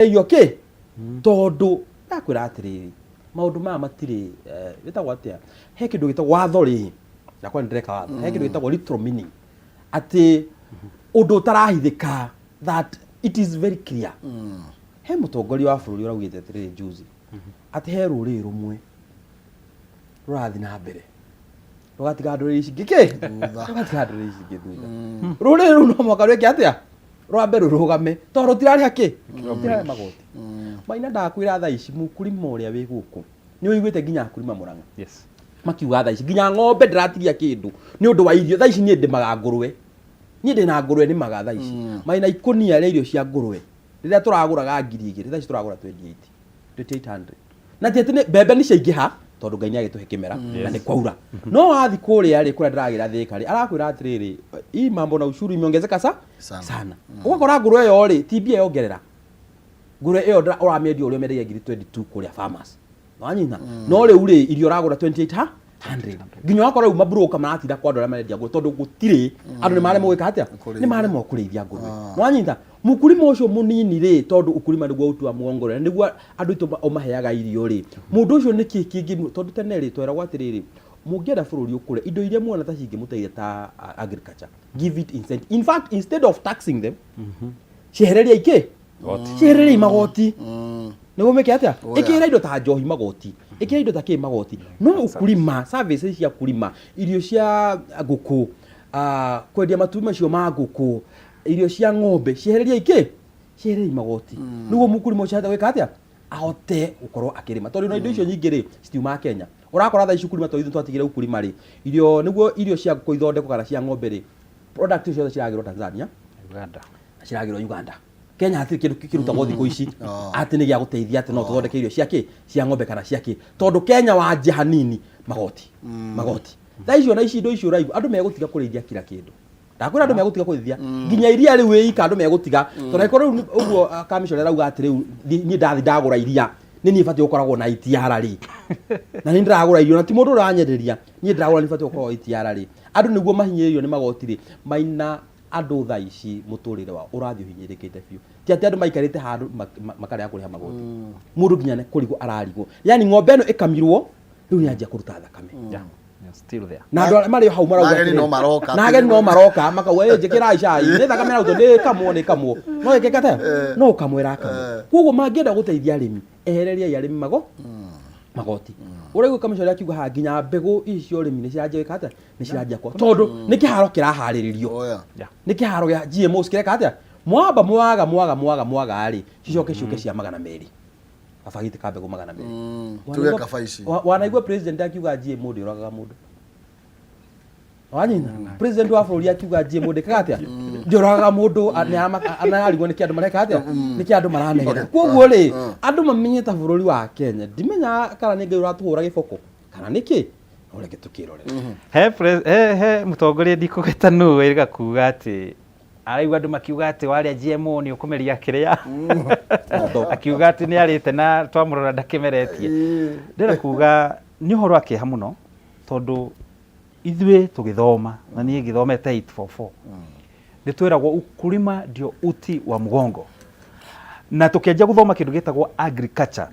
Irio kĩ tondũ ndakwĩra atĩrĩrĩ, maũndũ maya matirĩ gĩtagwo atĩa, he kĩndũ gĩtagwo watho rĩ, ndakwa nĩ ndĩreka watho, he kĩndũ gĩtagwo literal meaning, atĩ ũndũ ũtarahithĩka, that it is very clear. He mũtongoria wa bũrũri ũraugĩte atĩrĩrĩ juzi atĩ he rũrĩrĩ rũmwe rũrathiĩ na mbere rũgatiga ndũrĩrĩ ici ingĩ kĩ rũgatiga ndũrĩrĩ ici ingĩ thutha. Rũrĩrĩ rũu no mũhaka rwĩke atĩa? Rwambe rũrũgame tondũ rũtirarĩha kĩ, rũtirarĩha magoti. Maina, ndakwĩra thaa ici mũkulima ũrĩa wĩ gũkũ nĩ ũiguĩte nginya akulima Mũrang'a makiuga thaa ici nginya ng'ombe ndĩratigia kĩndũ nĩ ũndũ wa irio. Thaa ici niĩ ndĩmaga ngũrwe, niĩ ndĩna ngũrwe nĩmaga thaa ici. Maina, ikũnia rĩa irio cia ngũrwe rĩrĩa tũragũraga 2000, thaa ici tũragũra 28 2800. Na ti atĩ mbembe nĩ ciaingĩha tondũ Ngai nĩ agĩtũhe kĩmera na nĩ kwaura, no wathi kũrĩa rĩ, kũrĩa ndĩragĩra Thĩka rĩ, arakwĩra atĩrĩrĩ, hii mambo na ushuru imeongezeka sa Sana. Sana. Ũgakora ngũrwe ĩyo rĩ, ti mbia yongerera, ngũrwe ĩyo ũramĩendia ũrĩa ũmendagia 22,000 kũrĩa farmers, wanyita? No rĩu rĩ, irio ũragũra 28 ha 100. Nginya ũgakora rĩu maburoka maratinda kwa andũ arĩa marendia ngũrwe tondũ gũtirĩ andũ, nĩ maremwo gwĩka atĩa? Kũrĩithia. Nĩ maremwo kũrĩithia ngũrwe, wanyita? Mũkulima ũcio mũnini rĩ, tondũ ukulima nĩguo uti wa mũgongo rĩ, na nĩguo andũ aitũ ũmaheaga irio rĩ, mũndũ ũcio nĩkĩ kĩngĩ? Tondũ tene rĩ, tweragwo atĩrĩrĩ, mũngĩenda bũrũri ũkũre, indo iria muona ta cingĩmũteithia ta agriculture, give it incentive. In fact, instead of taxing them, ciehereriai kĩ, ciehereriai magoti nĩguo meke atĩa? Ĩkĩra indo ta njohi magoti, ĩkĩra indo ta kĩ magoti, no ukulima, services cia kulima, irio cia ngũkũ, kwendia matumbĩ macio ma ngũkũ, irio cia ng'ombe, ciehereriai kĩ, ciehereriai magoti nĩguo mũkulima ũcio ahote gwĩka atĩa? Ahote gũkorwo akĩrĩma, tondũ na indo icio nyingĩ rĩ, citiumaga Kenya. Ũrakora thaa ici ukulima, tondũ ithuĩ twatigire ukulima rĩ, irio nĩguo irio cia ngũkũ ithondekwo kana cia ng'ombe rĩ, product icio ciothe ciragĩrwo Tanzania, Uganda. Na ciragĩrwo Uganda. Kenya hatirĩ kĩndũ kĩrutagwo thikũ ici atĩ nĩ gĩa gũteithia atĩ no tũthondeke irio cia kĩ, cia ng'ombe kana cia kĩ, tondũ Kenya wanjia hanini magoti, magoti. Thaa icio na ici indo icio ũraigua andũ megũtiga kũrĩithia kila kĩndũ. Ndakwĩra andũ megũtiga kũrĩithia nginya iria rĩu ĩika, andũ megũtiga tondũ angĩkorwo rĩu ũguo kamĩcori arauga atĩ rĩu niĩ ndathi ndagũra iria, nĩ niĩ batiĩ gũkoragwo na itiara rĩ, na nĩ ndĩragũra irio na ti mũndũ ũranyenderia, niĩ ndĩragũra, nĩ batiĩ gũkorwo itiara rĩ. Andũ nĩguo mahinyĩrĩrio nĩ magoti rĩ, maina andũ thaa ici mũtũrĩre wao ũrathiĩ ũhinyĩrĩrĩkĩte biũ. Ti atĩ andũ maikarĩte handũ makarega kũrĩha magoti, mũndũ nginya nĩ kũrigwo ararigwo, yani ng'ombe ĩno ĩkamirwo rĩu nĩ yanjia kũruta thakame. Yeah, still there. Na andũ arĩa marĩ o hau marauga Na ageni atĩrĩrĩ, no maroka. Na ageni no maroka makauga, "Ĩ, njĩkĩrai cai, nĩ thakame ĩrarutwo, nĩ ĩkamwo, nĩ ĩkamwo." No ĩkĩka atĩa? No ũkamwo ĩrakamwo. Koguo mangĩenda gũteithia arĩmi, ehereriai arĩmi magoti. Ũraigua kamĩcori akiuga haha nginya mbegũ ici cia ũrĩmi nĩ ciranjia gwĩka atĩa? Nĩ ciranjia kwa tondũ nĩ kĩharo kĩraharĩrĩrio. Oh, yeah. Nĩ kĩharo gĩa GMOs kĩreka atĩa? Mwamba mwaga mwaga mwaga mwaga rĩ, cicoke ciũke cia 200, kabagiti ka mbegũ 200. Tuge kaba ici. Wanaigua president akiuga GMO ndĩũragaga mũndũ? Wanyina president wa bũrũri akiuga GMO ndĩkaga atĩa? Ndĩũragaga mũndũ. Nĩarigwo nĩkĩ andũ mareka atĩa, nĩkĩ andũ maranegena. Koguo rĩ, andũ mamenye ta bũrũri wa Kenya, ndimenya kana nĩ Ngai ũratũhũra gĩboko kana nĩkĩ, no reke tũkĩrorere. He mũtongoria, ndikũgweta nũ, wĩrĩga kuga atĩ araigua andũ makiuga atĩ warĩa GMO nĩ ũkũmeria kĩrĩa, akiuga atĩ nĩ arĩte na twamũrora ndakĩmeretie. Ndĩrenda kuga nĩ ũhoro wa kĩeha mũno tondũ ithuĩ tũgĩthoma, na niĩ ngĩthomete 844, nĩ twĩragwo ukulima ndio uti wa mgongo, na tũkĩanjia gũthoma kĩndũ gĩtagwo agriculture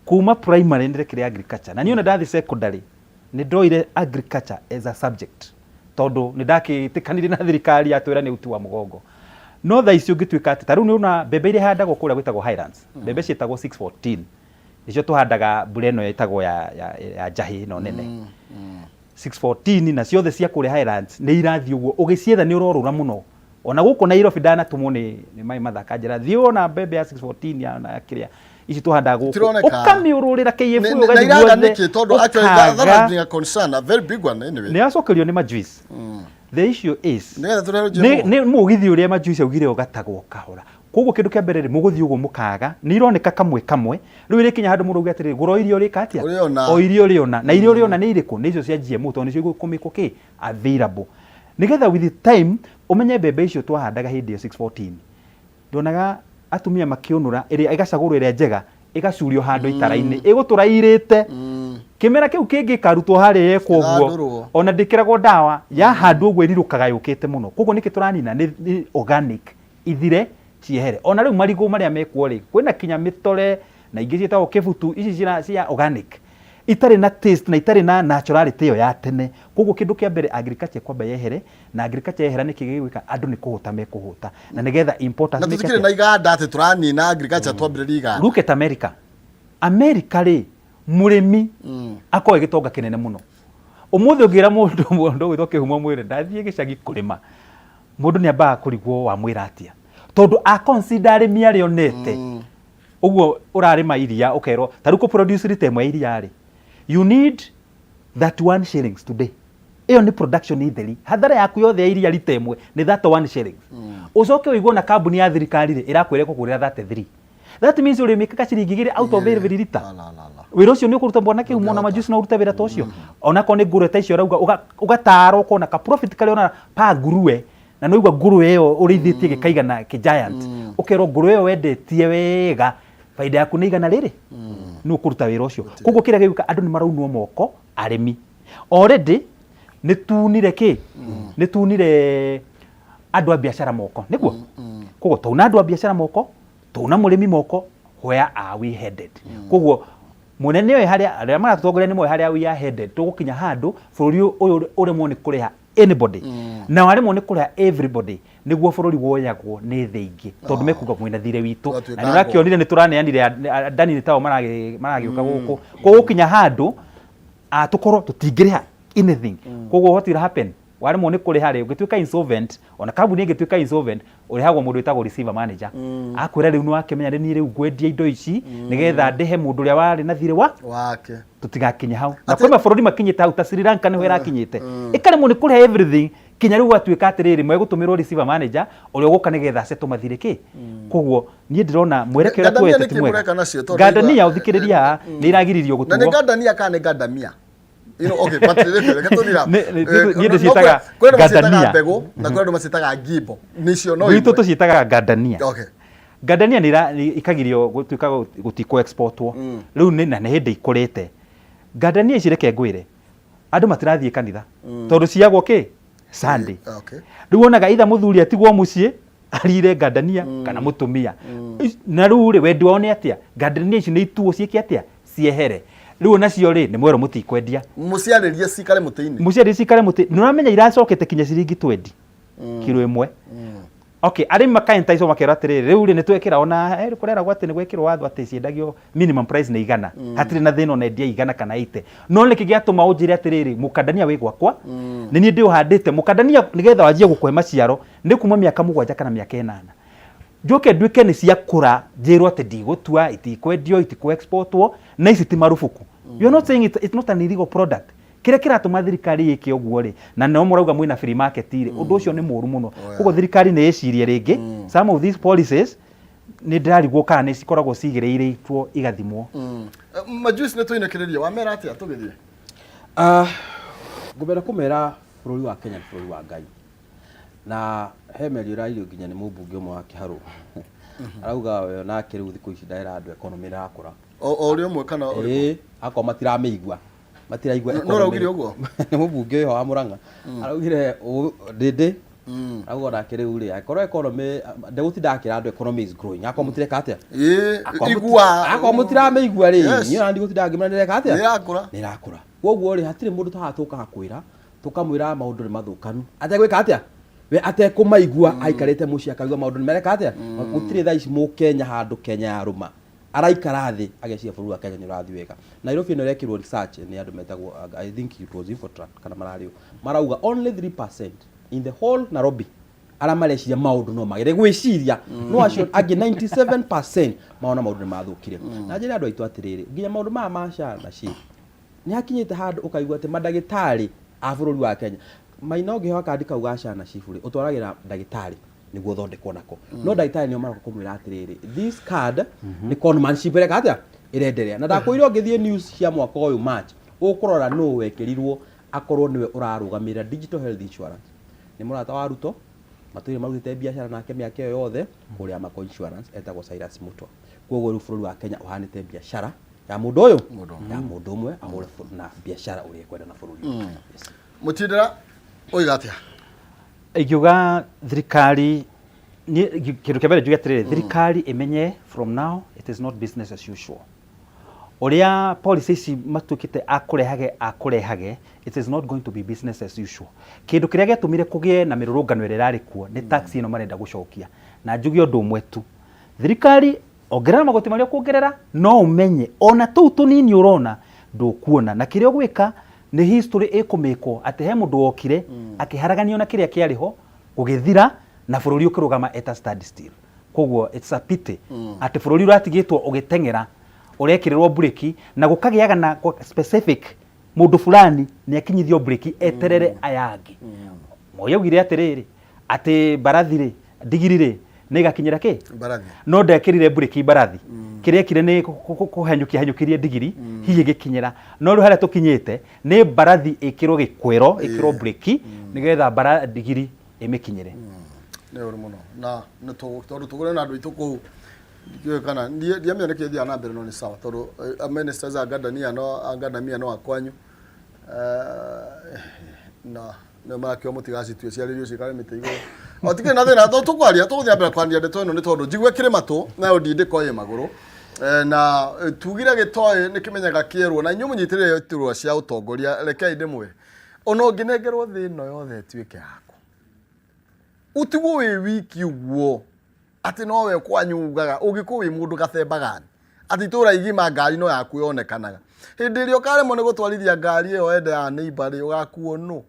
kuma primary. Nĩ ndekire agriculture na niĩ ona ndathi secondary nĩ ndoire agriculture as a subject tondũ nĩ ndakĩtĩkanirie na thirikari yatwĩra nĩ uti wa mũgongo. No thaa ici ũngĩtuĩka atĩ ta rĩu nĩ ũrona mbembe iria ihandagwo kũrĩa gwĩtagwo highlands, mbembe ciĩtagwo 614, nĩcio tũhandaga mbura ĩno ĩtagwo ya njahĩ ĩno nene, 614, na ciothe cia kũrĩa highlands nĩ irathiĩ ũguo. Ũgĩcietha nĩ ũrorũra mũno. Ona gũkũ Nairobi ndanatũmwo nĩ Mai Mathaka njĩra thiĩ wona mbembe ya 614 ya na ya kĩrĩa ici tũhandaga gũkũ, Itironeka. ũkamĩũrũrĩra KFU Na ũgathiĩ iraga guothe, nĩkĩ? Tondũ actually that ũkaga. has been a concern, a very big one anyway. Nĩ acokerio nĩ majuice. The issue is Nĩgetha tũreherwo nĩ GMO. nĩ mũgithi ũrĩa majuice augire ũgatagwo kahora. Koguo kĩndũ kĩa mbere rĩ, mũgũthiĩ ũguo mũkaga nĩ ironeka kamwe kamwe. Rĩu ĩrĩkinya handũ mũndũ auge atĩrĩrĩ, gũra o iria ũrĩka atĩa? Ũrĩona. O iria ũrĩona. Na iria ũrĩona nĩ irĩkũ? Nĩ icio cia GMO, tondũ nĩcio igũkũmĩkwo kĩ available nĩgetha with time ũmenye mbembe icio twahandaga hĩndĩ ĩyo 614. Ndonaga atumia makĩũnũra ĩrĩa ĩgacagũrwo, ĩrĩa njega ĩgacurio handũ itara-inĩ, ĩgũtũra irĩte kĩmera kĩu kĩngĩ, ĩkarutwo harĩa yekwo ũguo. Ĩthandũrwo. Ona ndĩkĩragwo ndawa, yahandwo ũguo ĩrirũkaga yũkĩte mũno. Koguo nĩkĩ tũranina nĩ organic ithire. Ciehere. Ona rĩu marigũ marĩa mekuo rĩ, kwĩna kinya mĩtore na ingĩ ciĩtagwo kĩbutu, ici cia organic itarĩ na taste na itarĩ na naturality ĩyo ya tene. Koguo kĩndũ kĩa mbere, agriculture kwamba yehere, na agriculture yehera nĩkĩ gĩgwĩka? Andũ nĩ kũhũta mekũhũta, na nĩgetha importers Na meke tũtikĩrĩ atĩa? Na iganda atĩ tũranina agriculture twambĩrĩrie iganda. Look at America. America rĩ, mũrĩmi akoragwo e gĩtonga kĩnene mũno. Ũmũthĩ ũngĩra mũndũ ũgwĩtwo Kĩhumo, mwĩre ndathiĩ gĩcagi kũrĩma, mũndũ nĩ ambaga kũrigwo wamwĩra atĩa, tondũ a consider arĩmi arĩa onete ũguo ũrarĩma iria, ũkerwo ta rĩu kũ produce rita ĩmwe ya iria rĩ, you need 31 shillings today. Ĩyo nĩ production itheri. Hathara yaku yothe ya iria rita ĩmwe nĩ 31 shillings. Ũcoke ũigue na kambuni ya thirikari rĩ, ĩrakwĩra ĩkũgũrĩra 33. That means ũrĩmĩkaga ciringi 2 out of every liter. La, la, la, la. Wĩra ũcio nĩ ũkũruta, bwana Kĩhumo, na majuice no ũrute wĩra ta ũcio, onakorwo nĩ ngũrwe ta icio ũrauga, ũgatarwo ũkona ka profit karĩa ona pa nguruwe, na nĩ ũigua ngũrwe ĩyo ũrĩithĩtie gĩkaigana kĩ giant, ũkerwo ngũrwe ĩyo wendetie wega, baida yaku nĩ igana rĩrĩ, nĩ ũkũruta wĩra ũcio. Koguo kĩrĩa gĩgwĩka, andũ nĩ maraunwo moko. Arĩmi already nĩ tunire kĩ, nĩ tunire andũ a biacara moko, nĩguo koguo twauna andũ a biacara moko, twauna mũrĩmi moko, where are we headed? Koguo mũnene ũyũ, harĩa arĩa maratũtongoria nĩ moĩ harĩa we are headed. Tũgũkinya handũ bũrũri ũyũ ũremwo nĩ kũrĩha anybody, na waremwo nĩ kũrĩha everybody, nĩguo bũrũri woyagwo nĩ thĩ ingĩ, tondũ mekuga mwĩna thirĩ witũ. Ũgatuĩka Na nĩ ũrakĩonire nĩ tũraneanire ndani nĩ tao maragĩũka gũkũ. Koguo gũkinya handũ tũkorwo tũtingĩrĩha anything. Koguo what will happen, waremwo nĩ kũrĩha rĩ, ũngĩtuĩka insolvent, ona kambuni ĩngĩtuĩka insolvent, ũrĩhagwo mũndũ wĩtagwo receiver manager. Akwĩra rĩu nĩ wakĩmenya nĩ niĩ rĩu ngwendia indo ici nĩgetha ndĩhe mũndũ ũrĩa warĩ na thirĩ wa wake. Tũtigakinye hau na kwĩ mabũrũri makinyĩte hau, ta Sri Lanka nĩho ĩrakinyĩte, ĩkaremwo nĩ kũrĩha everything, kinya rĩu gwatuĩka atĩrĩrĩ, megũtũmĩrwo receiver manager ũrĩa ũgũka nĩgetha acetwo mathirĩ kĩ. Koguo niĩ ndĩrona mwerekero ũrĩa Ngandamia tuoete nĩkĩ ti mwega. mũreka nacio? Tondũ Ngandania, ũthikĩrĩria, nĩ iragiririo Na nĩ gũtuo. ngandania kana nĩ ngandamia? Okay, but reke tũthira. Niĩ ndĩciĩtaga Kwĩ andũ maciĩtaga ngandania. mbegũ na kwĩ andũ maciĩtaga ngimbo, nĩcio no Gwitũ imwe. tũciĩtaga ngandania. Ngandania nĩ ikagirio gũtuĩka gũtikũ exportwo rĩu nĩ na nĩ hĩndĩ ikũrĩte ngandania ici. Reke ngwĩre, andũ matirathiĩ kanitha tondũ ciagwo kĩ Sunday. Rĩu wonaga itha mũthuri atigwo mũciĩ arire ngandania kana mũtumia. Na rĩu rĩ, wendi wao nĩ atĩa? Ngandania ici nĩ ituo ciĩke atĩa? Ciehere. Rĩu onacio rĩ, nĩ mwerwo mũtikwendia. Mũciarĩrie cikare mũtĩ-inĩ. Mũciari cikare mũtĩ. Nĩ ũramenya iracokete kinya ciringi 20 kiro ĩmwe. Okay, arĩmi makaenticewo, makerwo atĩrĩrĩ, rĩu rĩ, nĩ twekĩra ona kũreragwo atĩ nĩ gwekĩrwo watho atĩ ciendagio minimum price nĩ 100. Hatirĩ na thĩna ona endia 100 kana 80, no nĩkĩ gĩatũma ũnjĩre atĩrĩrĩ, mũkandania wĩ gwakwa, nĩ niĩ ndĩũhandĩte mũkandania nĩgetha wanjie gũkũhe maciaro nĩ kuma mĩaka 7 kana mĩaka 8, njoke nduĩke nĩ ciakũra, njĩrwo atĩ ndigũtua, itikwendio, itikũ-exportwo, na ici ti marubuku? You are not saying it's not an illegal product. Kĩrĩa kĩratũma thirikari ĩke ũguo rĩ, na no mũrauga mwĩna free market rĩ, ũndũ ũcio nĩ mũũru mũno. Koguo thirikari nĩ ĩcirie rĩngĩ some of these policies. Nĩ ndĩrarigwo kana nĩ cikoragwo cigĩrĩirĩtwo igathimwo. Majuice, nĩ tũinũkĩrĩrie, wamera atĩa tũgĩthiĩ? Ah, ngũmera kũmera bũrũri wa Kenya nĩ bũrũri wa Ngai, na he mĩario ĩraririo nginya nĩ mũmbunge ũmwe wa Kĩharũ, arauga we nake rĩu thikũ ici ndarera andũ economy ĩrakũra. O ũrĩa ũmwe kana ũrĩkũ? Ĩĩ, akorwo matiramĩigua, matiraigua. No ũraugire ũguo? Nĩ mũmbunge ũyũ wa Mũrang'a araugire ndĩndĩ arauga onake rĩu rĩ, angĩkorwo economy ndegũtinda akĩra andũ economy is growing, akorwo mũtireka atĩa? Ĩĩ, igua. Akorwo mũtiramĩigua rĩ, niĩ ona ndigũtinda ngĩmera nĩreka atĩa. Nĩ ĩrakũra. Nĩ ĩrakũra. Koguo rĩ, hatirĩ mũndũ taha tũkaga kwĩra, tũkamwĩra maũndũ nĩ mathũkanu, ategwĩka atĩa, we atekũmaigua, aikarĩte mũciĩ akaigua maũndũ nĩ mareka atĩa. Gũtirĩ thaa ici mũkenya handũ Kenya yarũma araikara thĩ ageciria bũrũri wa Kenya nĩ ũrathiĩ wega. Nairobi ĩno ĩrekĩrwo research nĩ andũ metagwo, I think it was Infotrack kana mararĩ ũ, marauga only 3% in the whole Nairobi arĩa mareciria maũndũ no magĩre gwĩciria, no acio angĩ 97% marona maũndũ nĩ mathũkire. Na njĩra andũ aitũ atĩrĩrĩ, nginya maũndũ maya ma SHA na SHIF nĩ hakinyĩte handũ ũkaigua atĩ mandagĩtarĩ a bũrũri wa Kenya maina, ũngĩheo kandi kau ga SHA na SHIF rĩ, ũtwaragĩra ndagĩtarĩ nĩguo ũthondekwo nako, no ndagĩtarĩ nĩo maroka kũmwĩra atĩrĩrĩ, this card nĩ conmanship ĩreka atĩa, ĩrenderea. Na ndakwĩire ũngĩthiĩ news cia mwaka ũyũ March, ũkũrora nũũ wekĩrirwo akorwo nĩwe ũrarũgamĩrĩra digital health insurance. Nĩ mũrata wa Ruto, matũire marutĩte biacara nake mĩaka ĩyo yothe kũrĩa Amaco Insurance, etagwo Cyrus Mutua. Koguo rĩu bũrũri wa Kenya ũhanĩte biacara ya mũndũ ũyũ, ya mũndũ ũmwe ahũre na biacara ũrĩa ekwenda na bũrũri ũyũ. Yes. Mũtindĩra, oiga atĩa? Ingiuga thirikari Niĩ kĩndũ kĩa mbere njuge atĩrĩrĩ, thirikari ĩmenye from now it is not business as usual. Ũrĩa policy ici matuĩkĩte a kũrehage a kũrehage, it is not going to be business as usual. Kĩndũ kĩrĩa gĩatũmire kũgĩe na mĩrũrũngano ĩrĩa ĩrarĩ kuo nĩ tax ĩno marenda gũcokia. Na njuge ũndũ ũmwe tu, thirikari ongerera magoti marĩa ũkuongerera, no ũmenye ona tũu tũnini ũrona ndũkuona. Na kĩrĩa ũgwĩka nĩ history ĩkũmĩkwo atĩ he mũndũ wokire akĩharaganio na kĩrĩa kĩarĩ ho gũgĩthira na bũrũri ũkĩrũgama at a standstill. Koguo it's a pity atĩ bũrũri ũratigĩtwo ũgĩteng'era ũrekĩrĩrwo mburĩki na gũkagĩaga na specific mũndũ fulani nĩ akinyithio mburĩki eterere aya angĩ. Moi augire atĩrĩrĩ, atĩ mbarathi rĩ, ndigiri rĩ, nĩ ĩgakinyĩra kĩ? Mbarathi. No ndekĩrire mburĩki mbarathi. Kĩrĩa ekire nĩ kũhenyũkia henyũkirie ndigiri, hihi ĩgĩkinyĩra. No rĩu harĩa tũkinyĩte nĩ mbarathi ĩkĩrwo gĩkwĩro, ĩkĩrwo mburĩki nĩgetha ndigiri ĩmĩkinyĩre. Nĩ ũru mũno na nĩ tondũ tũgũre na andũ aitũ kũu ndiũĩ kana ndiamenya nĩkĩ gĩthiaga na mbere no nĩ sawa tondũ ministers a Ngandania no a Ngandamia no akwanyu na nĩ marakiuga mũtigacitue ciarĩrio cikare mĩtĩ igũrũ. O tikĩrĩ na thĩna tondũ tũkwaria tũgũthiĩ na mbere kwaria ndeto ĩno nĩ tondũ njigue kĩrĩ matũ nayo ndindĩko ĩ magũrũ. Na tugire gĩtoĩ nĩ kĩmenyaga kĩerwo na inyuĩ mũnyitĩrĩre iturwa cia ũtongoria rekei ndĩmwĩre ona ũngĩnengerwo thĩ ĩno yothe ĩtuĩke yaku ũtigwo wĩ wiki ũguo atĩ nowe kwanyu ugaga ũngĩkorwo wĩ mũndũ gathemba gani atĩ itũra igima ngari no yaku yonekanaga hĩndĩ ĩrĩa ũkaremwo nĩ gũtwarithia ngari ĩyo ende ya neighbor rĩ ũgakuo nũ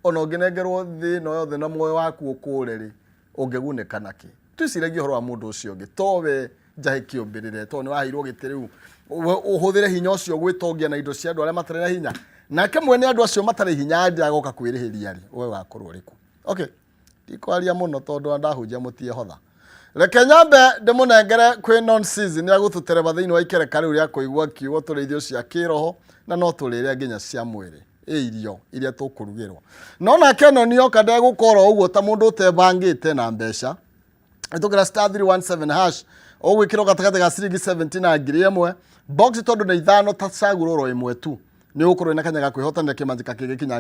ona ũngĩnengerwo thĩ ĩno yothe na muoyo waku ũkũre rĩ ũngĩgunĩka nakĩ twĩciragie ũhoro wa mũndũ ũcio ũngĩ towe njahĩ kĩũmbĩrĩre tondũ nĩ waheirwo gĩtĩ rĩu ũhũthĩre hinya ũcio gwĩtongia na indo cia andũ arĩa matarĩ na hinya nake mwene andũ acio matarĩ hinya ndĩ agoka kwĩrĩhĩria rĩ we ũgakorwo ũrĩkũ okay ndikwaria mũno tondũ ndahunjia mũtiehotha reke nyambe ndĩmũnengere kwĩ non season ya gũtũtereba thĩinĩ wa ikereka rĩu rĩa kũigua kiugo tũrĩ irio cia kĩroho na no tũrĩrĩa nginya cia mwĩrĩ ĩ irio iria tũkũrugĩrwo no nake no nioka ndegũkorwo ũguo ta mũndũ ũtebangĩte na mbeca ĩtũkĩra star 317 hash ũgwĩkĩrwo gatagatĩ ga ciringi 70 na 1000 box tondũ nĩ ithano ta cagũrwo ro ĩmwe tu nĩ ũgũkorwo na kanya ga kwĩhotanĩra kĩmanjĩka kĩngĩkinya.